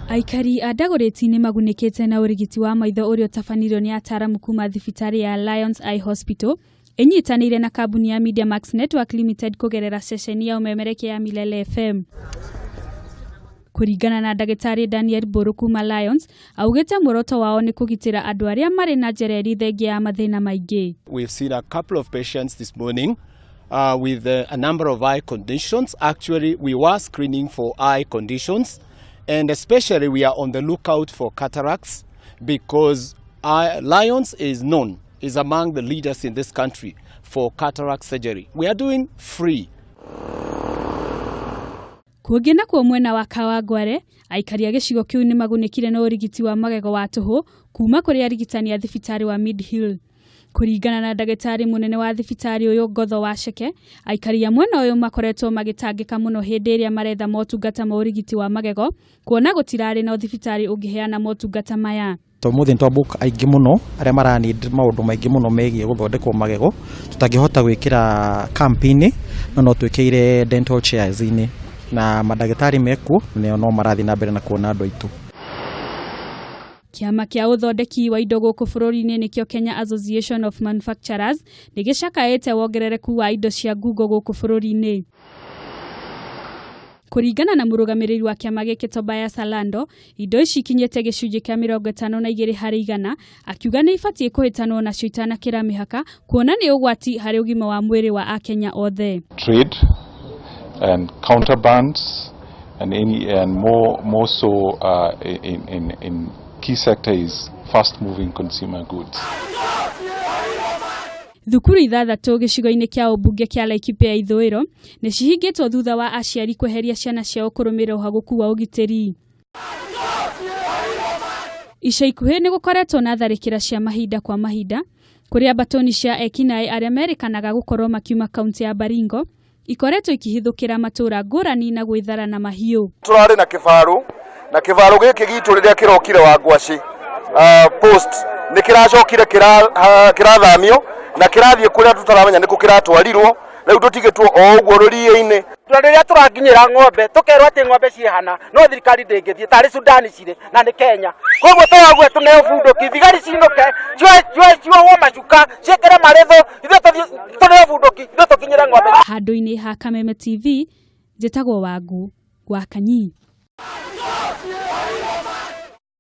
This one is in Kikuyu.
Aikari a Dagoretti nĩ magunĩkĩte na ũrigiti wa maitho ũrĩa ũtabanirio nĩ ataaramu kuma thibitarĩ ya Lions Eye Hospital ĩnyitanĩire na kambuni ya Media Max Network Limited kũgerera ceceni ya ũmemerekia ya Milele FM. Kũringana na ndagĩtarĩ Daniel Mbũrũ kuma Lions, augĩte muoroto wao nĩ kũgitĩra andũ arĩa marĩ na njereri thengia ya mathĩna maingĩ. We've seen a couple of patients this morning with a number of eye conditions. Actually, we were screening for eye conditions, and especially we are on the lookout for cataracts because Lions is known, is among the leaders in this country for cataract surgery. We are doing free. Kũngĩ nakuo mwena wa Kawangware, aikari a gĩcigo kĩu nĩ magunĩkire na ũrigiti wa magego wa tũhũ kuma kũrĩ arigitani a thibitarĩ wa Mid Hill. Kũringana na ndagĩtarĩ mũnene wa thibitarĩ ũyũ Ngotho Waceke, aikari a mwena ũyũ makoretwo magĩtangĩka mũno hĩndĩ ĩrĩa maretha motungata ma ũrigiti wa magego kuona gũtirarĩ na thibitarĩ ũngĩheana motungata maya. Tumuthi nĩ twabook aingĩ mũno arĩa mara need maũndũ maingĩ mũno megiĩ gũthondekwo magego tũtangĩhota gwĩkĩra camp-inĩ, no no twĩkĩire dental chairs-inĩ na mandagĩtarĩ mekuo nĩo no marathiĩ na mbere na kuona andũ aitũ. Kĩama kĩa ũthondeki wa indo gũkũ bũrũri-inĩ nĩkĩo Kenya Association of Manufacturers nĩ gĩcakaĩte wongerereku wa indo cia ngungo gũkũ bũrũri-inĩ. Kũringana na mũrũgamĩrĩri wa kĩama gĩkĩ Tobias Alando, indo ici ikinyĩte gĩcunjĩ kĩa 52%, akiuga nĩ ibatiĩ kũhĩtanwo nacio itanakĩra mĩhaka kuona nĩ ũgwati harĩ ũgima wa mwĩrĩ wa Akenya othe. Trade and counterbands and any and more so in key sector is fast moving consumer goods. Thukuru 6 gĩcigo-inĩ kĩa ũmbunge kĩa Laikipia ya ithũĩro nĩ cihingĩtwo thutha wa aciari kweheria ciana ciao kũrũmĩrĩra ũhagũku wa ũgitĩri. Ica ikuhĩ nĩ gũkoretwo na tharĩkĩra cia mahinda kwa mahinda kũrĩa mbatoni cia ekinaĩ arĩa merĩkanaga gũkorwo makiuma kaunti ya Baringo ikoretwo ikĩhithũkĩra matũra ngũrani na gwĩthara na mahiũ. Turarĩ na kĩbarũ na kĩbarũ gĩkĩ gitũ rĩrĩa kĩrokire wa ngwacĩ post nĩ kĩracokire kĩrathamio na kĩrathiĩ kũrĩa tũtaramenya nĩkũ kĩratwarirwo. Rĩu tũtigĩtwo o ũguo rũriĩ-inĩ. Na rĩrĩa tũrakinyĩra ng'ombe tũkerwo atĩ ng'ombe ciĩhana no thirikari ndĩngĩthiĩ tarĩ Sudani cirĩ na nĩ Kenya. Koguo tũrague tũneo bunduki, thigari cinũke, ciohwo macuka, ciĩkĩre marĩthũ, ithuĩ tũthiĩ tũneo bunduki, ithuĩ tũkinyĩre ng'ombe. Handũ-inĩ ha Kameme TV, njĩtagwo Wangu wa Kanyi.